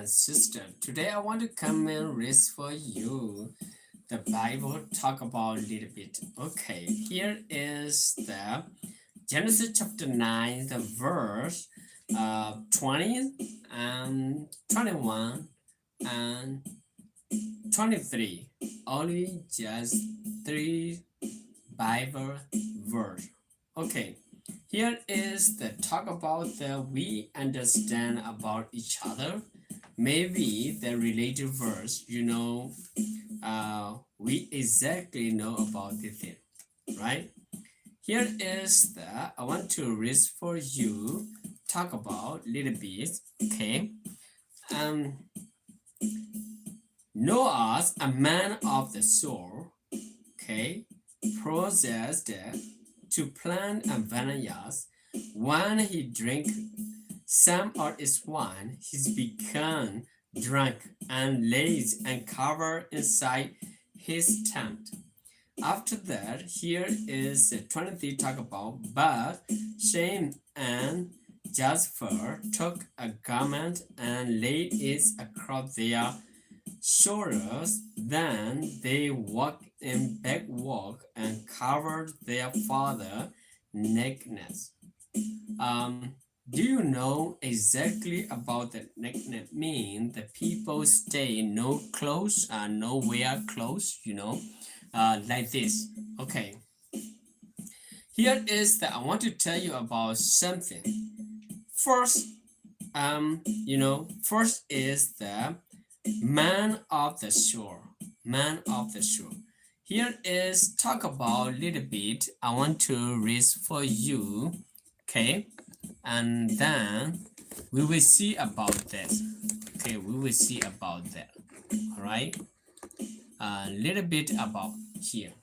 and sister. Today I want to come and read for you the Bible, talk about a little bit. Okay, here is the Genesis chapter nine, the verse uh, twenty and twenty-one and twenty-three. Only just three Bible verse. Okay, here is the talk about the we understand about each other. Maybe the related verse, you know, uh, we exactly know about this thing, right? Here is the, I want to read for you, talk about little bit, okay? Um, Noah, a man of the soul, okay, proceeded to plant a vineyard. When he drank some of its wine, he became drunk and laid and covered inside his tent. After that, here is twenty-three talk about, but Shem and Japheth took a garment and laid it across their shoulders. Then they walked in backward and covered their father nakedness. Um, do you know exactly about the nakedness? Mean the people stay no clothes, uh, no wear clothes, you know, uh, like this. Okay. Here is that I want to tell you about something. First, um, you know, first is the man of the shore. Man of the shore. Here is talk about a little bit. I want to read for you. Okay. And then we will see about this. Okay. We will see about that. All right. A little bit about here.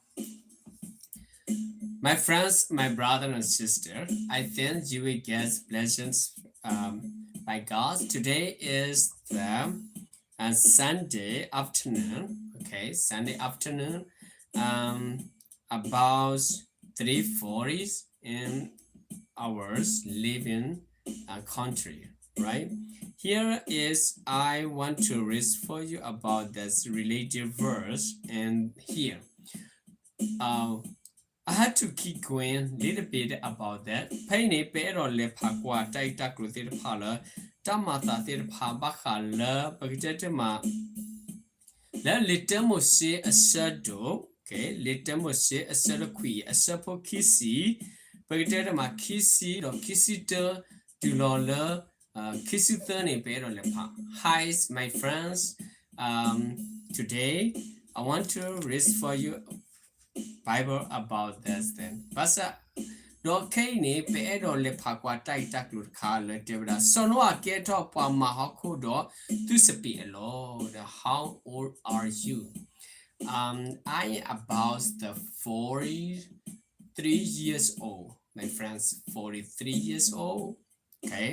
My friends, my brother and sister, I think you will get blessings um, by God. Today is the uh, Sunday afternoon. Okay, Sunday afternoon, um, about three forty in hours living a country, right? Here is I want to read for you about this religious verse and here. Uh, I had to keep going little bit about that. ဖဲအံၤန့ၣ် ပအဲၣ်ဒိးလဲၤဖးကွၢ်တၢ်ဂ့ၢ်တၢ်ကျိၤသ့ၣ်တဖၣ်လၢ တၢ်မၤသးသ့ၣ်တဖၣ်ဘၣ်ဃးလၢ ပကတဲတမး လၢလံာ်တၢမိၤၡ့အဆၢဒိၣ်, okay, လံာ်တၢမိၤၡ့အဆၢဒိၣ်ခွံ အဆၢဖိခံဆံ, ပကတဲတမးခံဆံဒီးခံဆံတၢ တုၤလီၤလၢ ခံဆံသၢန့ၣ် ပအဲၣ်ဒိးလဲၤဖး. Hi, my friends. Um, today, I want to read for you Bible about this thing. ဘၣ်ဆၣ်, ဒီးခဲအံၤန့ၣ် ပအဲၣ်ဒိးလဲၤဖးကွၢ်တၢ်ဂ့ၢ်တၢ်ကျိၤတခါလၢတဲဝဲဒၣ် စီၤနိအၤကဲထီၣ်ပှၤမၤဟီၣ်ခိၣ်ဒီးသုးစပံးအလီၢ်, the how old are you? Um, I am about the forty-three years old, my friends, forty-three years old. Okay.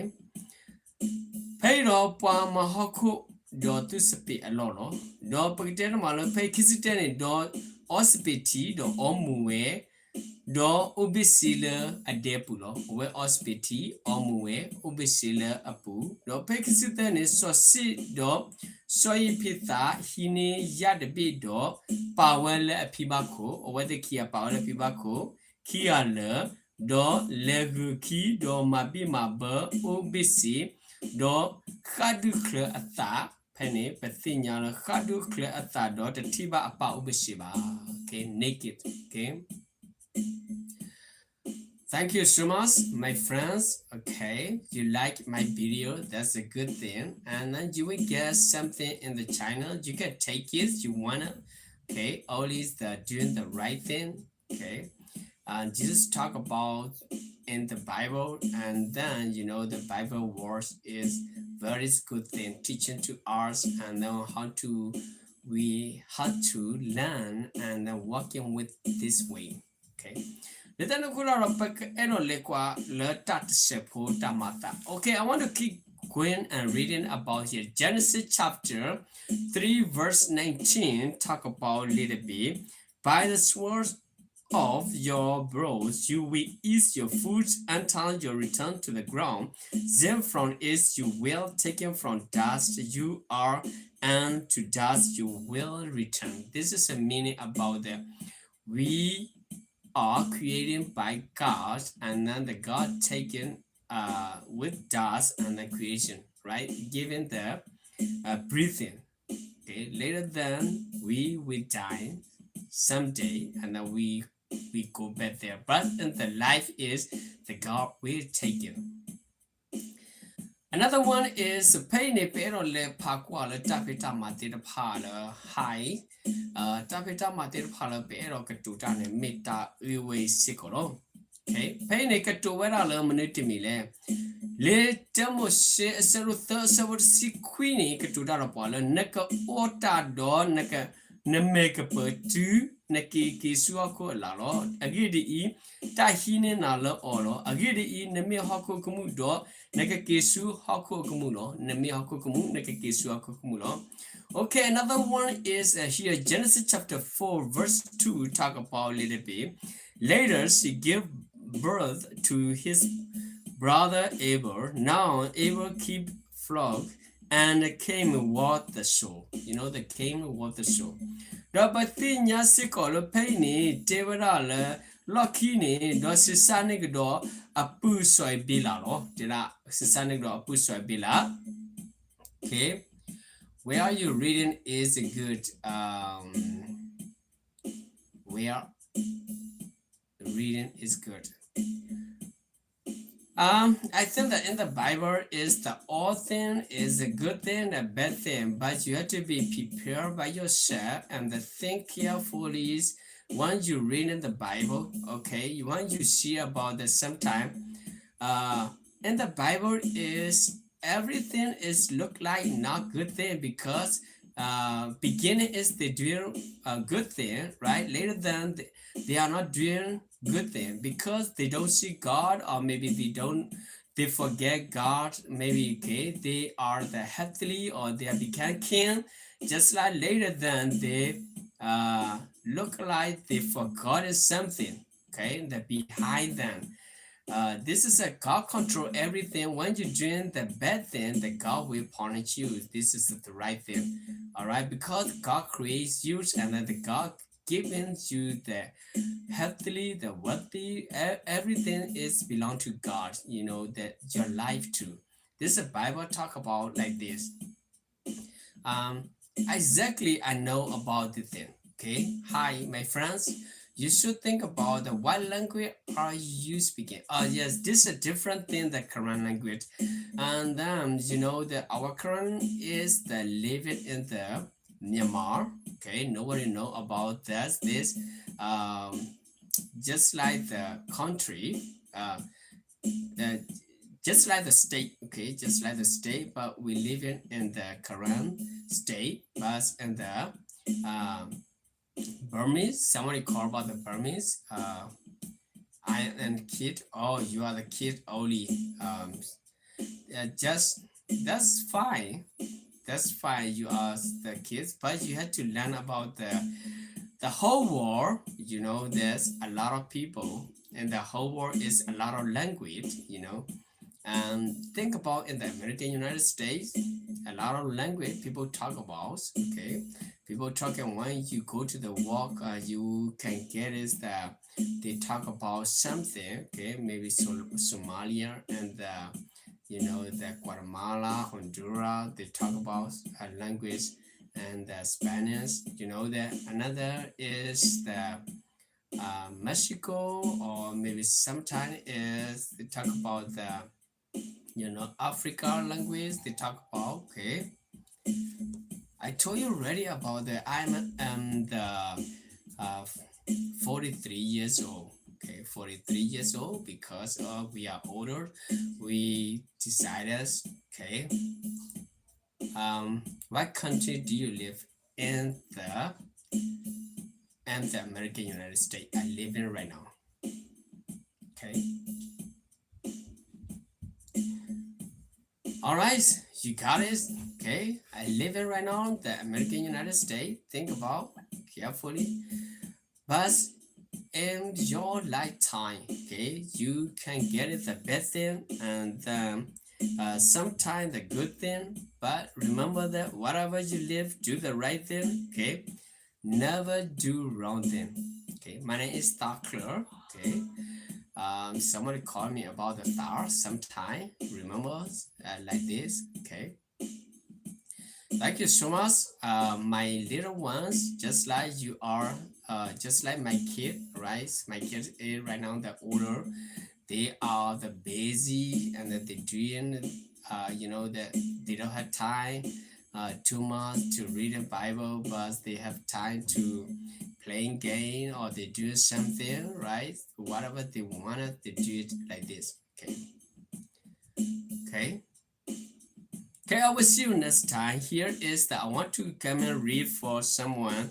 ဖဲအံၤဒီးပှၤမၤဟီၣ်ခိၣ်ဒီးသုးစပံးအလီၢ်လီၤ. ဒီးပကတဲတမးလၢဖဲခံဆံတၢန့ၣ် ဒီးအီစပံးထံ ဒီးအီမူၤဝဲ ဒီးအိၣ်ဘ့ၣ်ဆ့လၢအဒဲပူၤလီၤ. အဝဲအီစပံးထံ အီမူၤဝဲ အိၣ်ဘ့ၣ်ဆ့လၢအပူၤ, ဒီးဖဲခံဆံသၢန့ၣ် စီၤၡံၣ်ဒီးစီၤယံးဖ့းသးဟံးန့ၢ်ယၣ်တဘ့ၣ်ဒီး ပာ်ဝဲလၢအဖံဘၣ်ခိၣ်, အဝဲသ့ၣ်ခံဂၤပာ်ဝဲလၢအဖံဘၣ်ခိၣ် ခံဂၤလၢာ်, ဒီးလဲၤဂုာ်ခံ ဒီးမၤဘံၣ်မၤဘၢအိၣ်ဘ့ၣ်ဆ့, ဒီးဃၣ်ဒူၣ်ချၢအသး, ဖဲန့ၣ် ပသ့ၣ်ညါလၢဃၣ်ဒူၣ်ချၢအသးဒီးတထံၣ်ဘၣ်အပၢ်အိၣ်ဘ့ၣ်ဆ့ဘၣ်. Okay, naked. Okay. Thank you so much, my friends. Okay, you like my video, that's a good thing. And then you will get something in the channel. You can take it, you wanna. Okay, always the, doing the right thing. Okay, uh, Jesus talk about in the Bible, and then, you know, the Bible verse is very good thing teaching to us, and then how to, we have to learn and then working with this way. Okay. လၢတၢ်န့ၣ်အဃိဒီး ပကအဲၣ်ဒိးလဲၤကွၢ်လၢတၢ်တစဲးဖိတၢ်မၤသး. Okay, I want to keep going and reading about here. Genesis chapter three verse nineteen talk about little bit. By the sword of your brow you will eat your food until you return to the ground. Then from it you will taken from dust you are, and to dust you will return. This is a meaning about the we are created by God, and then the God taken uh, with dust and the creation, right? Given the uh, breathing. Okay, later then we will die someday, and then we we go back there. But in the life is the God will take it. Another one is ဖဲအံၤန့ၣ် ပအဲၣ်ဒိးလဲၤဖးကွၢ်လၢတၢ်ဖံးတၢ်မၤသ့ၣ်တဖၣ်လၢ high တၢ်ဖံးတၢ်မၤသ့ၣ်တဖၣ်လၢပအဲၣ်ဒိးကတိၤတၢ်န့ၣ် မ့ၢ်တၢ်အုၣ်ဝဲစ့ၢ်ကီးလီၤ. ဖဲအံၤန့ၣ် ကတိၤဝဲဒၣ်လၢမနုၤတမံၤလဲၣ်. လံာ်တၢမိၤၡ့အဆၢဒိၣ်သၢအဆၢဖိတဆံခွံန့ၣ် ကတိၤတၢ်ဒီးပှၤလၢ နကအိၣ်တၢ်ဒီး နမဲာ်ကပၢၤတုၤ နက့ၤက့ၤဆူဟီၣ်ခိၣ်အလၤလီၤ. အဂ့ၢ်ဒ်အံၤ, တၢ်ဟံးန့ၢ်နၤလၢအီၤလီၤ. အဂ့ၢ်ဒ်အံၤ, နမ့ၢ်ဟီၣ်ခိၣ်ကမူၣ်ဒီး နကက့ၤဆူဟီၣ်ခိၣ်ကမူၣ်လီၤ. နမ့ၢ်ဟီၣ်ခိၣ်ကမူၣ်, နကက့ၤဆူဟီၣ်ခိၣ်ကမူၣ်လီၤ. Okay, another one is uh, here, Genesis chapter four, verse two, talk about a little bit. Later, she gave birth to his brother Abel. Now, Abel keep flock and came walk the shore. You know, the came walk the shore. ဒီးပသ့ၣ်ညါစ့ၢ်ကီးလၢဖဲအံၤန့ၣ် တဲဝဲဒၣ်လၢ လီၢ်ခံန့ၣ် ဒီးဆံးစၢ်န့ၢ်ကဒီးအပုၢ်စီၤအ့ၤဘ့လးလီၤ. တဲဒၣ် ဆံးစၢ်န့ၢ်ကဒီးအပုၢ်စီၤအ့ၤဘ့လး. Okay, where are you reading is good? Um, where reading is good. Um, I think that in the Bible is the all thing is a good thing, a bad thing, but you have to be prepared by yourself and think carefully when you read in the Bible. Okay, when you see about the sometime, uh, in the Bible is everything is look like not good thing because uh, beginning is they doing a good thing, right? Later than they, they are not doing good thing because they don't see God, or maybe they don't, they forget God. Maybe, okay, they are the heavenly or they are become king. Just like later than they uh, look like they forgotten something. Okay, the behind them. Uh, this is a God control everything. When you doing the bad thing, the God will punish you. This is the right thing. All right, because God creates you and then the God giving you the healthy, the wealthy, e- everything is belong to God. You know that your life too. This is Bible talk about like this. Um, exactly, I know about the thing. Okay, hi, my friends. You should think about the what language are you speaking. Oh yes, this is a different thing than Karen language. And then you know that our Karen is the living in the Myanmar. Okay, nobody know about that. This um, just like the country, uh, the just like the state, okay, just like the state, but we living in the Karen state, but in the um, Burmese, somebody call about the Burmese. Uh, I am kid. Oh, you are the kid only. Um, uh, just that's fine. That's fine. You are the kids, but you have to learn about the the whole world. You know, there's a lot of people, and the whole world is a lot of language. You know, and think about in the American United States, a lot of language people talk about. Okay, people talking when you go to the work, uh, you can get is that they talk about something. Okay, maybe Som- Somalia and the you know the Guatemala, Honduras. They talk about a language and the Spanish. You know that another is the uh, Mexico, or maybe sometimes is they talk about the you know Africa language. They talk about okay. I told you already about the I'm um, the uh, forty-three years old. Okay, forty-three years old because uh, we are older. We decided okay. Um, what country do you live in the and the American United States I live in right now? Okay. All right, you got it. Okay, I live in right now the American United States. Think about carefully. But in your lifetime, okay, you can get it the bad thing and the uh, sometimes the good thing, but remember that whatever you live, do the right thing, okay? Never do wrong thing. Okay, my name is Star Clear. Okay, um, somebody called me about the star sometime. Remember, uh, like this. Okay. Thank you so much, uh, my little ones. Just like you are, uh, just like my kid, right? My kid is right now the older. They are the busy and that they doing, uh, you know, that they don't have time uh, too much to read the Bible, but they have time to playing game or they do something, right? Whatever they wanted, they do it like this. Okay. Okay. Okay, I will see you next time. Here is the, I want to come and read for someone.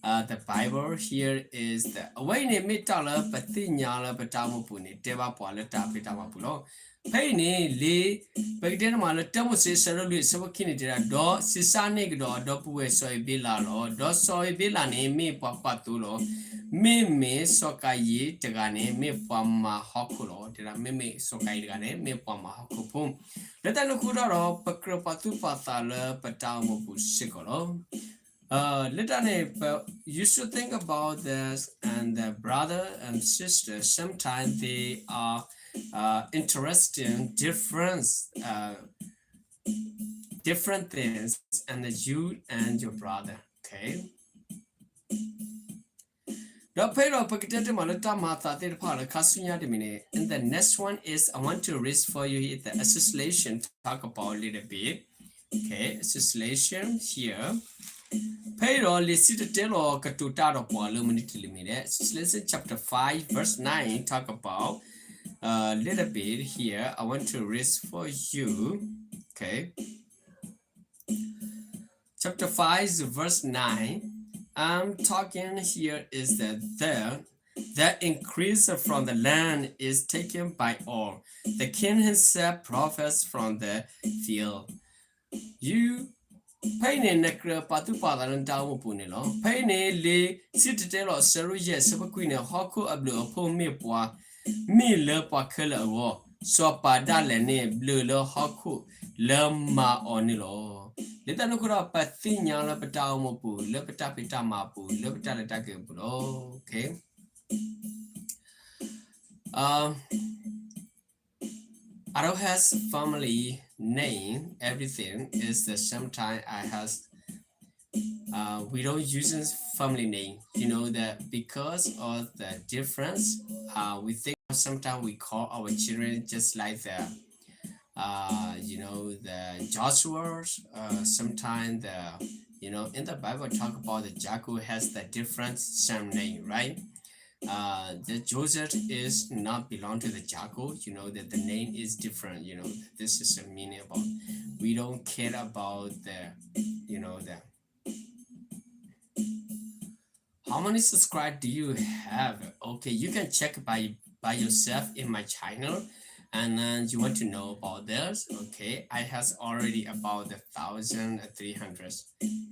Uh, the Bible here is the, အဝဲအံၤန့ၣ်မ့ၢ်တၢ်လၢပသ့ၣ်ညါလၢပတၢ်အိၣ်မူပူၤန့ၣ် တဲဘၣ်ပှၤလၢတၢ်ဖံးတၢ်မၤပူၤလီၤ. ဖဲအံၤန့ၣ် လံာ် ပကတဲန့ၣ်မးလၢတၢမိၤၡ့ အဆၢဒိၣ်လွံၢ် အဆၢဖိခံန့ၣ်တဲဒၣ်, ဒီးစံးစၢ်န့ၢ်ကဒီး ဒီပုၢ်ဝဲၢ်စီၤအ့ဘ့လးလီၤ. ဒီးစီၤအ့ဘ့လးန့ၣ် မ့ၢ်ပှၤကွၢ်သိလီၤ. မ့မ့ၢ်စီၤကၤယံၣ်တဂၤန့ၣ် မ့ၢ်ပှၤမၤဟီၣ်ခိၣ်လီၤ. တဲဒၣ် မ့မ့ၢ်စီၤကၤယံၣ်တဂၤန့ၣ် မ့ၢ်ပှၤမၤဟီၣ်ခိၣ်ဖိ. လၢတၢ်န့ၣ်အဃိဒီး ပကြၢးပာ်သူၣ်ပာ်သးလၢပတၢ်အိၣ်မူပူၤစ့ၢ်ကီးလီၤ. လၢတၢ်န့ၣ် you should think about this, and the brother and sister, sometimes they are uh, interesting difference, uh, different things, and you and your brother, okay? ဒီးဖဲဒီးပကတဲတမးလၢတၢ်မၤသးသ့ၣ်တဖၣ်လၢခါဆူညါတမံၤန့ၣ်, and the next one is I want to read for you the association talk about a little bit. Okay, association here. ဖဲဒီးလံာ်စံၣ်တဲၤတဲလီၤကတိၤတၢ်ဒီးပှၤလၢမနုၤတမံၤလဲၣ်. Association chapter five verse nine talk about a little bit here. I want to read for you. Okay. Chapter five, verse nine. I'm talking here is that the, the increase from the land is taken by all. The king himself profits from the field. You ဖဲအံၤန့ၣ် နကြၢးပာ်သူၣ်ပာ်သးလၢနတၢ်အိၣ်မူပူၤန့ၣ်လီၤ. ဖဲအံၤန့ၣ် လံာ်စံၣ်တဲၤတဲလီၤ အဆၢဒိၣ်ယဲၢ် အဆၢဖိခွံန့ၣ် ဟီၣ်ခိၣ်အဘျုးအဖှိၣ်မ့ၢ်ပှၤ, မ့ၢ်လၢပှၤခဲလၢာ်အဂီၢ်, စီၤပၤဒၣ်လဲာ်န့ၣ် ဘျုးလၢဟီၣ်ခိၣ်လၢမၤအီၤန့ၣ်လီၤ. လၢတၢ်န့ၣ်အဃိဒီး ပသ့ၣ်ညါလၢပတၢ်အိၣ်မူပူၤ, လၢပတၢ်ဖံးတၢ်မၤပူၤ, လၢပတၢ်လဲၤတၢ်က့ၤပူၤလီၤ. Okay. Um, I don't have family name. Everything is the same time I have. Uh, we don't use this family name. You know that because of the difference, uh, we think sometimes we call our children just like the, uh, you know, the Joshua. Uh, sometimes the, you know, in the Bible talk about the Jacob has the different same name, right? Uh, the Joseph is not belong to the Jacob. You know that the name is different. You know, this is a meaning about we don't care about the, you know, the how many subscribe do you have? Okay, you can check by by yourself in my channel, and then you want to know about this. Okay, I has already about the thousand three hundred.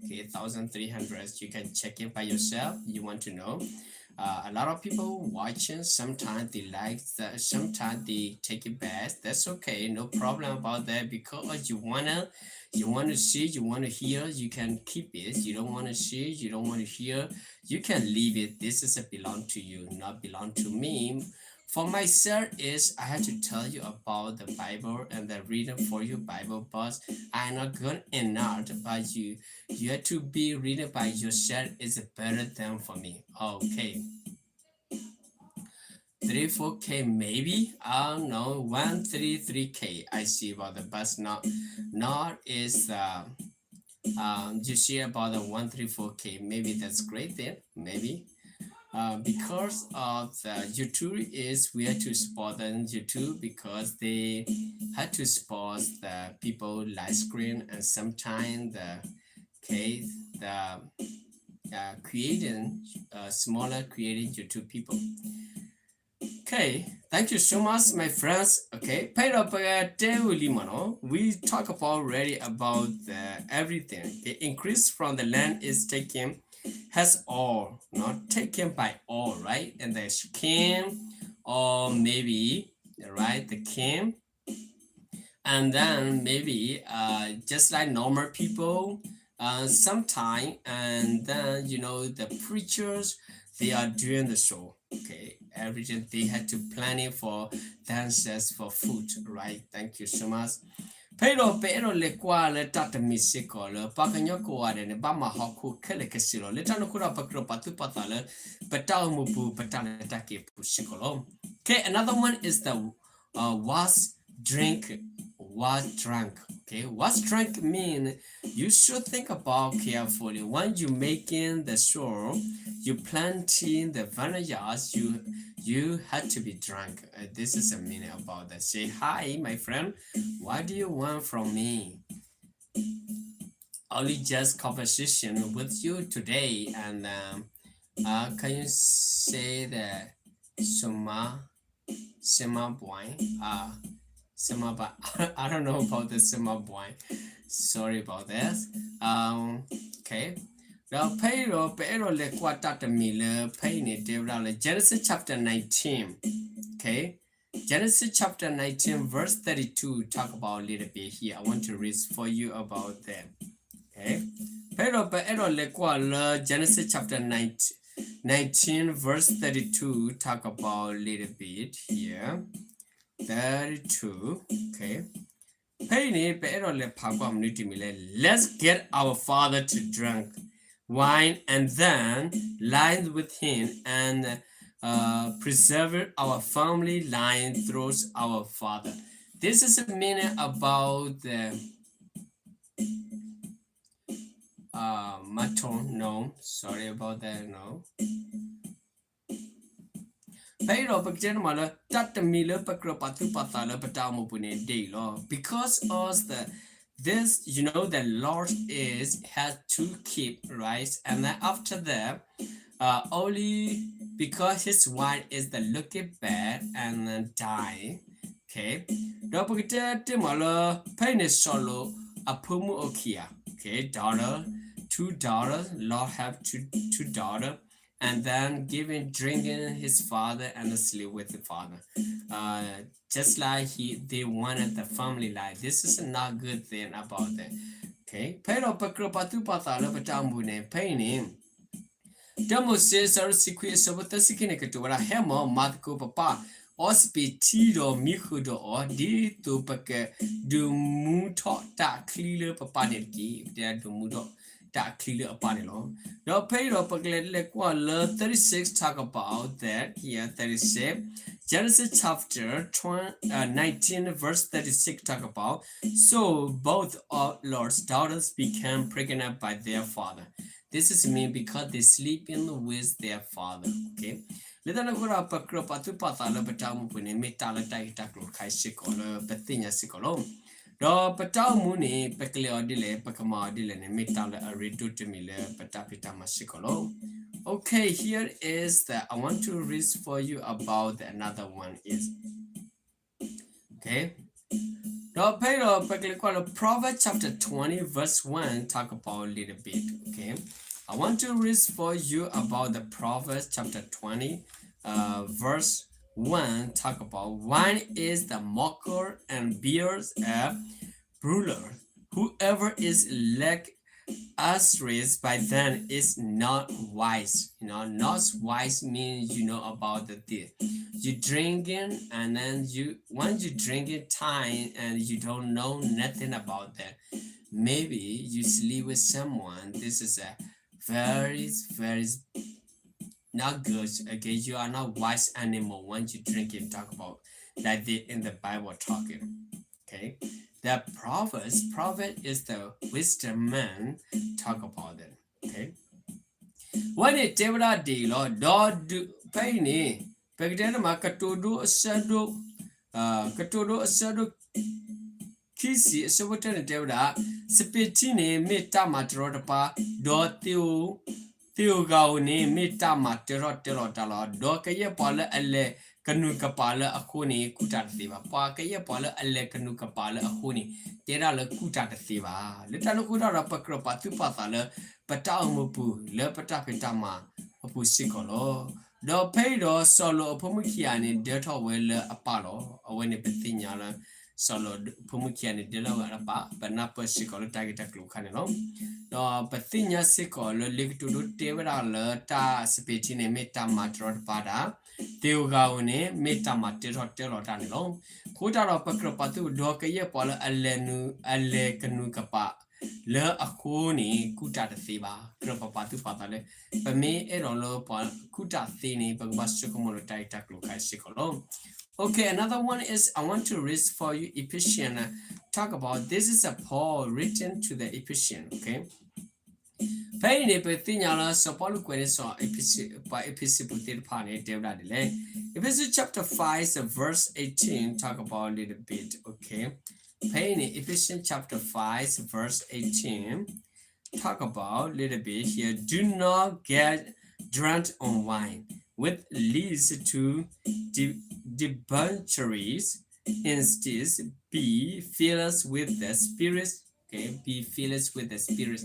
Okay, thousand three hundred. You can check it by yourself. You want to know. Uh, a lot of people watching. Sometimes they like that. Sometimes they take it bad. That's okay. No problem about that because you wanna, you want to see, you want to hear, you can keep it. You don't want to see, you don't want to hear, you can leave it. This is a belong to you, not belong to me. For myself is I have to tell you about the Bible and the reading for you Bible, but I'm not good enough. But you, you have to be reading by yourself is better than for me. Okay. Three, four K maybe. I don't know. One, three, three K. I see about the bus not, not is uh, um, you see about the one three four K. Maybe that's great then. Maybe. Uh, because of the YouTube is we have to support them YouTube because they had to support the people live screen and sometimes the okay the uh, creating uh, smaller creating YouTube people. Okay, thank you so much, my friends. Okay, ဖဲဒီးပတဲဝံၤလံမ့ၢ်နီၤ, we talk about already about the everything. Okay, increase from the land is taken has all, you know, taken by all, right? And the king, or maybe, right, the king, and then maybe uh, just like normal people, uh, sometime, and then you know the preachers, they are doing the show. Okay, everything they had to planning for dancers, for food, right? Thank you so much. ဖဲအံၤဒီး ပအဲၣ်ဒိးလဲၤကွၢ်လၢတၢ်တမံၤစ့ၢ်ကီးလၢ ပှၤကညီကိးဂၤဒဲးန့ၣ် ဘၣ်မၤဟီၣ်ခိၣ်ခဲလၢာ်ခဲဆ့လီၤ. လၢတၢ်န့ၣ်အဃိဒီး ပကြၢးပာ်သူၣ်ပာ်သးလၢ ပတၢ်အိၣ်မူပူၤ ပတၢ်လဲၤတၢ်က့ၤပူၤစ့ၢ်ကီးလီၤ. Okay, another one is the uh, was drink, was drunk. Okay, was drunk mean you should think about carefully when you making the soil, you planting the vineyards, you you had to be drunk. Uh, this is a meaning about that. Say hi, my friend. What do you want from me? Only just conversation with you today, and um, uh, can you say the sema sema boy? Uh, sema ba I don't know about the sema boy. Sorry about this. Um, okay. ဒီးဖဲအံၤဒီး ပအဲၣ်ဒိးလဲၤကွၢ်တၢ်တမံၤလၢ ဖဲအံၤန့ၣ် တဲဝဲဒၣ်လၢ Genesis chapter nineteen. Okay. Genesis chapter nineteen, verse thirty-two, talk about a little bit here. I want to read for you about that. Okay. ဖဲအံၤဒီး ပအဲၣ်ဒိးလဲၤကွၢ်လၢ Genesis chapter nineteen, nineteen, verse thirty-two, talk about a little bit here. Thirty-two. Okay. ဖဲအံၤန့ၣ် ပအဲၣ်ဒိးလဲၤဖးကွၢ်မနုၤတမံၤလဲၣ်. Let's get our father to drink wine and then lie with him and uh, preserve our family line through our father. This is a meaning about the uh, matron. No, sorry about that. No. ဖဲအံၤဒီး ပကတဲန့ၣ်မးလၢ တၢ်တမံၤလၢပကြၢးပာ်သူၣ်ပာ်သးလၢပတၢ်အိၣ်မူပူၤန့ၣ် ဒ်အံၤလီၤ. Because of the this, you know, the Lord is has to keep, right? And then after that, uh, only because his wife is the looking bad and then die. Okay. ဒီးပကတဲတ့ၢ်မးလၢ ဖဲအံၤန့ၣ် စီၤလိာ်အဖိမုၣ်အိၣ်ခံဂၤ. Okay, daughter, two daughters, Lot have two two daughter, and then giving drinking his father and sleep with the father. Uh, just like he they wanted the family life. This is not good thing about that. Okay, ဖဲအံၤဒီးပကြၢးပာ်သူၣ်ပာ်သးလၢပတၢ်အိၣ်မူပူၤန့ၣ် ဖဲအံၤန့ၣ် တၢမိၤၡ့ အဆၢဒိၣ်တဆံခွံ အဆၢဖိသၢဆံခံန့ၣ် ကတိၤဝဲဒၣ် ဟဲမၢ် မၤသကိးပပၢ် အီစပံးထံဒီးမံဃုာ်ဒီးအီၤ ဒ်သိးပကဒုးမူထီၣ်တၢ်ချံလၢပပၢ်န့ၣ်တက့ၢ်. ပတဲဒုးမူထီၣ်တၢ်ချံလၢအပၢ်န့ၣ်လီၤ. ဒီးဖဲအံၤဒီးပကလဲၤလဲၤကွၢ်လၢ thirty-six talk about that here, thirty-six. Genesis chapter twenty, uh, nineteen verse thirty-six talk about, so both of Lot's daughters became pregnant by their father. This is mean because they sleeping with their father. Okay. လၢတၢ်န့ၣ်အဃိဒီး ပကြၢးပာ်သူၣ်ပာ်သးလၢပတၢ်အိၣ်မူပူၤန့ၣ် မ့ၢ်တၢ်လၢတၢ်ဂ့ၢ်တၢ်ကျိၤတခါအံၤစ့ၢ်ကီးလၢပသ့ၣ်ညါစ့ၢ်ကီးလီၤ. ဒီးပတၢ်အိၣ်မူန့ၣ် ပကလဲၤအီၤဒ်လဲၣ် ပကမၤအီၤဒ်လဲၣ်န့ၣ် မ့ၢ်တၢ်လၢအရ့ဒိၣ်တမံၤလၢပတၢ်ဖံးတၢ်မၤစ့ၢ်ကီးလီၤ. Okay, here is the, I want to read for you about the another one is Okay. ဒီးဖဲအံၤဒီး ပကလဲၤကွၢ်လၢ Proverbs chapter twenty, verse one, talk about a little bit. Okay. I want to read for you about the Proverbs chapter twenty, uh, verse one, talk about wine is the mocker and beer a brawler. Whoever is like as raised by them is not wise. You know, not wise means you know about the thing. You drinking and then you when you drinking time and you don't know nothing about that. Maybe you sleep with someone. This is a very, very not good. Okay, you are not wise anymore when you drink and talk about like this in the Bible talking. Okay, the prophets, prophet is the wisdom man talk about it. Okay, ဝဲန့ၣ်တဲဝဲဒၣ်ဒ်အံၤလီၤ. ဒီးဒုးဖဲအံၤန့ၣ် ပကတဲန့ၣ်မး ကတိၤဒိအဆၢဒိၣ်, ကတိၤဒိအဆၢဒိၣ် ခံဆံ အဆၢဖိတၢန့ၣ်တဲဝဲဒၣ်, စပံးထံန့ၣ်မ့ၢ်တၢ်မၤတရီတပါ, ဒီးသ့ၣ်ဧိၤဂၤဧိၤန့ၣ် မ့ၢ်တၢ်မၤတၢထီၣ်တၢလီၤတၢ်လီၤ. ဒီးကယဲၢ်ပှၤလၢအလဲၤ အလဲၤကနူၤကပာ်လၢအဃိန့ၣ် ကူၣ်တၢ်တသ့ဘၣ်. ပှၤကယဲၢ်ပှၤလၢအလဲၤကနူၤကပာ်လၢအဃိန့ၣ် တဲဒၣ်လၢကူၣ်တၢ်တသ့ဘၣ်. လၢတၢ်န့ၣ်အဃိတၢ်ဒီး ပကြၢးပာ်သူၣ်ပာ်သးလၢ ပတၢ်အိၣ်မူပူၤ လၢပတၢ်ဖံးတၢ်မၤအပူၤစ့ၢ်ကီးလီၤ. ဒီးဖဲအံၤဒီး စီၤလိာ်အဖိမုၣ်ခံဂၤန့ၣ် ဒၢထီၣ်ဝဲလၢအပၢ်လီၤ. အဝဲန့ၣ်ပသ့ၣ်ညါလၢ စီၤလိာ်အဖိမုၣ်ခံဂၤန့ၣ် ဒၢထီၣ်ဝဲလၢအပၢ်, ပနၢ်ပၢၢ်စ့ၢ်ကီးလၢတၢ်ဂ့ၢ်တၢ်ကျိၤအခါန့ၣ်လီၤ. ဒီးပသ့ၣ်ညါစ့ၢ်ကီးလၢလံာ်ကတိၤဒိတဲဝဲဒၣ်လၢတၢ်စပံးထံန့ၣ် မ့ၢ်တၢ်မၤတရီတပါတၢ်, သ့ၣ်ဧိၤဂၤဧိၤန့ၣ် မ့ၢ်တၢ်မၤတၢထီၣ်တၢလီၤတၢ်န့ၣ်လီၤ. အဃိတၢ်ဒီး ပကြၢးပာ်သူၣ်ဒီးကယဲၢ်ပှၤလၢအလဲၤနုာ် အလဲၤကနူၤကပာ်လၢအဃိန့ၣ် ကူၣ်တၢ်တသ့ဘၣ်. ကြၢးပာ်ပာ်သူၣ်ပာ်သးလၢ ပမ့ၢ်အဲၣ်ဒိးလၢပှၤကူၣ်တၢ်သ့န့ၣ် ပကဘၣ်ဆိကမိၣ်လၢတၢ်ဂ့ၢ်တၢ်ကျိၤအခါစ့ၢ်ကီးလီၤ. Okay, another one is I want to read for you Ephesians, uh, talk about this is a Paul written to the Ephesians, okay? ဖဲအံၤန့ၣ် ပသ့ၣ်ညါလၢစီၤပီလူးကွဲးန့ၢ်စီၤအ့းဖ့းစူး ပှၤအ့းဖ့းစူးဖိသ့ၣ်တဖၣ်န့ၣ် တဲဝဲဒၣ်ဒ်လဲၣ်. Ephesians chapter five, verse eighteen, talk about a little bit, okay? ဖဲအံၤန့ၣ် Ephesians chapter five, verse eighteen, talk about a little bit here. Do not get drunk on wine, which leads to de- debaucheries. Instead, be filled with the Spirit. Okay, be filled with the Spirit.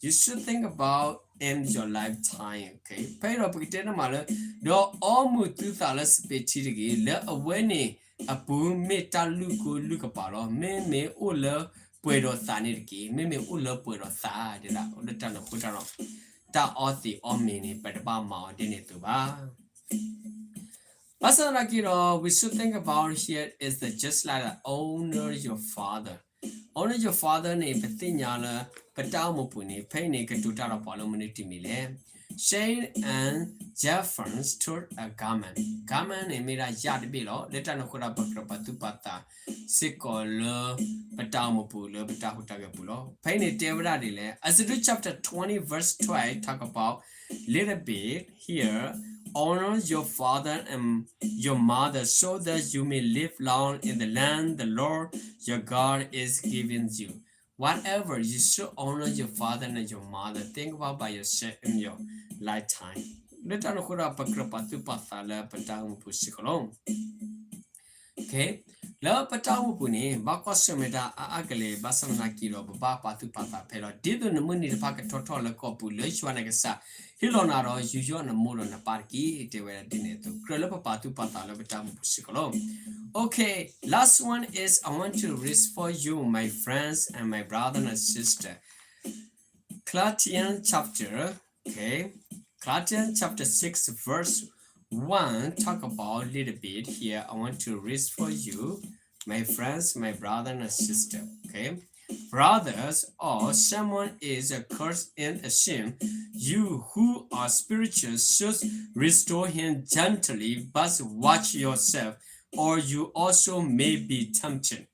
You should think about in your lifetime. Okay, ဖဲအံၤဒီးပကတဲန့ၣ်မးလၢ ဒီးအီမူၤသုသးလၢစပံးထံတက့ၢ်. လၢအဝဲန့ၣ်အပူၤမ့ၢ်တၢ်လုၢ်ကိလုၢ်ကပာ်လီၤ. မ့မ့ၢ်အိၣ်လၢပှဲၤဒီးသးန့ၣ်တက့ၢ်. မ့မ့ၢ်အိၣ်လၢပှဲၤဒီးသးဒၣ် လၢတၢ်န့ၣ်အဃိတၢ်ဒီး တၢ်အီသံးအီမ့ၤန့ၣ် ပတဘၣ်မၤအီၤဒ်န့ၣ်အသိးဘၣ်. ဘၣ်ဆၣ်သနာ်က့ဒီး we should think about here is the just like the honor your father. Honor your father န့ၣ် ပသ့ၣ်ညါလၢ ပတၢ်အိၣ်မူပူၤန့ၣ် ဖဲအံၤန့ၣ် ကတိၤတၢ်ဒီးပှၤလၢမနုၤတမံၤလဲၣ်. Shame and deference toward a garment. Garment န့ၣ် မ့ၢ်ဒၣ်ယၣ်တဘ့ၣ်လီၤ. လၢတၢ်န့ၣ်အဃိဒီး ပကြၢးပာ်သူၣ်ပာ်သးစ့ၢ်ကီးလၢ ပတၢ်အိၣ်မူပူၤလၢပတၢ်ဟူးတၢ်ဂဲၤပူၤလီၤ. ဖဲအံၤန့ၣ်တဲဝဲဒၣ်ဒ်လဲၣ်. Exodus chapter twenty verse twelve talk about little bit here, honor your father and your mother so that you may live long in the land the Lord your God is giving you. Whatever, you should honor your father and your mother. Think about by yourself in your lifetime. လၢတၢ်န့ၣ်အဃိဒီး ပကြၢးပာ်သူၣ်ပာ်သးလၢပတၢ်အိၣ်မူပူၤစ့ၢ်ကီးလီၤ. Okay, လၢပတၢ်အိၣ်မူပူၤန့ၣ် ဘၣ်ကွၢ်ဆၢၣ်မဲာ်တၢ်အါအါကလဲာ် ဘၣ်ဆၣ်သနာ်က့ဒီး ပဘၣ်ပာ်သူၣ်ပာ်သးဖဲလီၤ. ဒ်သိးနမုၢ်နံၤတဖၣ်ကထီထီၣ်လၢကီၢ်ပူၤ လၢယွၤနကစၢ်ဟ့ၣ်လီၤနၤဒီး ယူးယီၣ်နမိၢ်ဒီးနပၢ်တက့ၢ်. တဲဝဲဒၣ်ဒ်န့ၣ်အသိး ကြၢးလၢပပာ်သူၣ်ပာ်သးလၢပတၢ်အိၣ်မူပူၤစ့ၢ်ကီးလီၤ. Okay, last one is I want to read for you, my friends and my brother and sister. Galatians chapter, okay, Galatians chapter six, verse one, talk about a little bit here. I want to read for you, my friends, my brother and sister, okay? Brothers, or someone is a curse in a sin, you who are spiritual should restore him gently, but watch yourself, or you also may be tempted.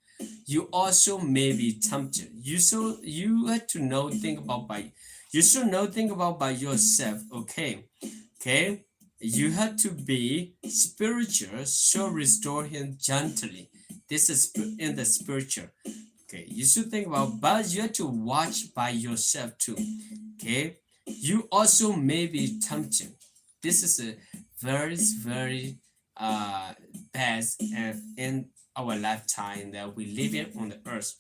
You also may be tempted. You should, you have to know, think about by, you should know, think about by yourself, okay? Okay? You have to be spiritual, so restore him gently. This is sp- in the spiritual. Okay, you should think about, but you have to watch by yourself too. Okay? You also may be tempted. This is a very, very uh, best uh, in our lifetime that we living on the earth.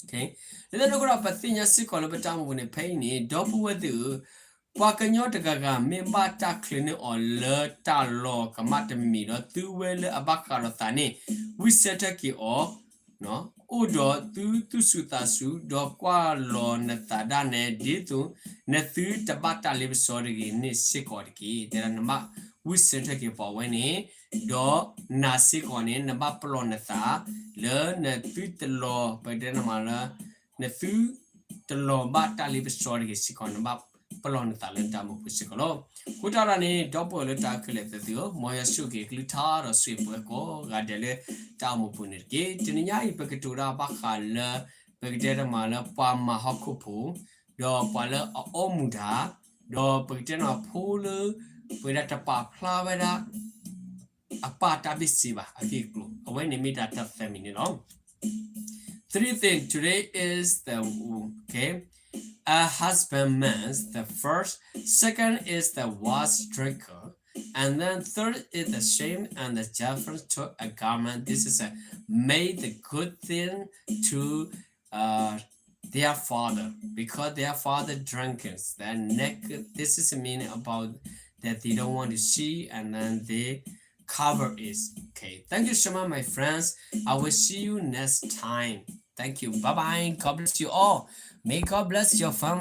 Okay? လၢတၢ်န့ၣ်အဃိဒီး ပသ့ၣ်ညါစ့ၢ်ကီးလၢပတၢ်အိၣ်မူပူၤန့ၣ် ဖဲအံၤန့ၣ် ဒီပုၢ်ဝဲၢ်သ့ၣ်ဧၢ, ပှၤကညီတဂၤဂၤမ့ၢ်ဘၣ်တၢ်ချုးန့ၢ်အီၤလၢတၢ်လီၤကမၣ်တမံၤမံၤဒီး သုဝဲလၢအဘၣ်ဃးဒီးသးန့ၣ် ဝံၣ်ဆၢထၢၣ်က့ၤအီၤ အိၣ်ဒီးသုသူၣ်ဆူၣ်သးဆူၣ် ဒီးကွၢ်လီၤနသးဒၣ်နဲ ဒ်သိးနသုတဘၣ်တၢ်လ့ပစီတဂ့ၤန့ၣ်စ့ၢ်ကီးတက့ၢ်. တဲဒၣ်နဘၣ်ဝံၣ်ဆၢထၢၣ်က့ၤပှၤဝဲန့ၣ်, ဒီးနၤစ့ၢ်ကီးန့ၣ် နဘၣ်ပလီၢ်နသး လၢနသုတလီၤ ပတဲနမးလၢ နသုတလီၤဘၣ်တၢ်လ့ပစီတဂ့ၤစ့ၢ်ကီး နဘၣ်ပလီၢ်နသးလၢနတၢ်အိၣ်မူပူၤစ့ၢ်ကီးလီၤ. အဃိတၢ်ဒၣ်န့ၣ် ဒီပုၢ်ဝဲၢ်လၢတၢ်ခဲလၢာ်သ့ၣ်ဧၢ, မ်ယွၤဆိၣ်ဂ့ၤကလုၢ်ကထါဒီးဆိၣ်ဂ့ၤပှၤကိးဂၤဒဲးလၢတၢ်အိၣ်မူပူၤန့ၣ်တက့ၢ်. တနံၤညါအံၤ ပကတိၤတၢ်ဘၣ်ဃးလၢ ပကတဲတမးလၢပှၤမၤဟီၣ်ခိၣ်ဖိ, ဒီးပှၤလၢအအီမူၤတၢ်, ဒီးပကတဲတမးဖိလၢ ပဝဲဒၣ်တပာ်ဖျါဝဲဒၣ် အပၢ်တၢ်ဘ့ၣ်စ့ဘၣ်အဂ့ၢ်အကျိၤ, အဝဲန့ၣ်မ့ၢ်ဒၣ်တၢ်သၢမံၤန့ၣ်လီၤ. Three things today is the, okay, a husbandman, the first, second is the wise drinker, and And then third is the shame and the judgment to a garment. This is a made the good thing to uh, their father, because their father drunkens. Then next, this is a meaning about that they don't want to see, and then they cover it. Okay, thank you so much, my friends. I will see you next time. Thank you. Bye bye. God bless you all. May God bless your family.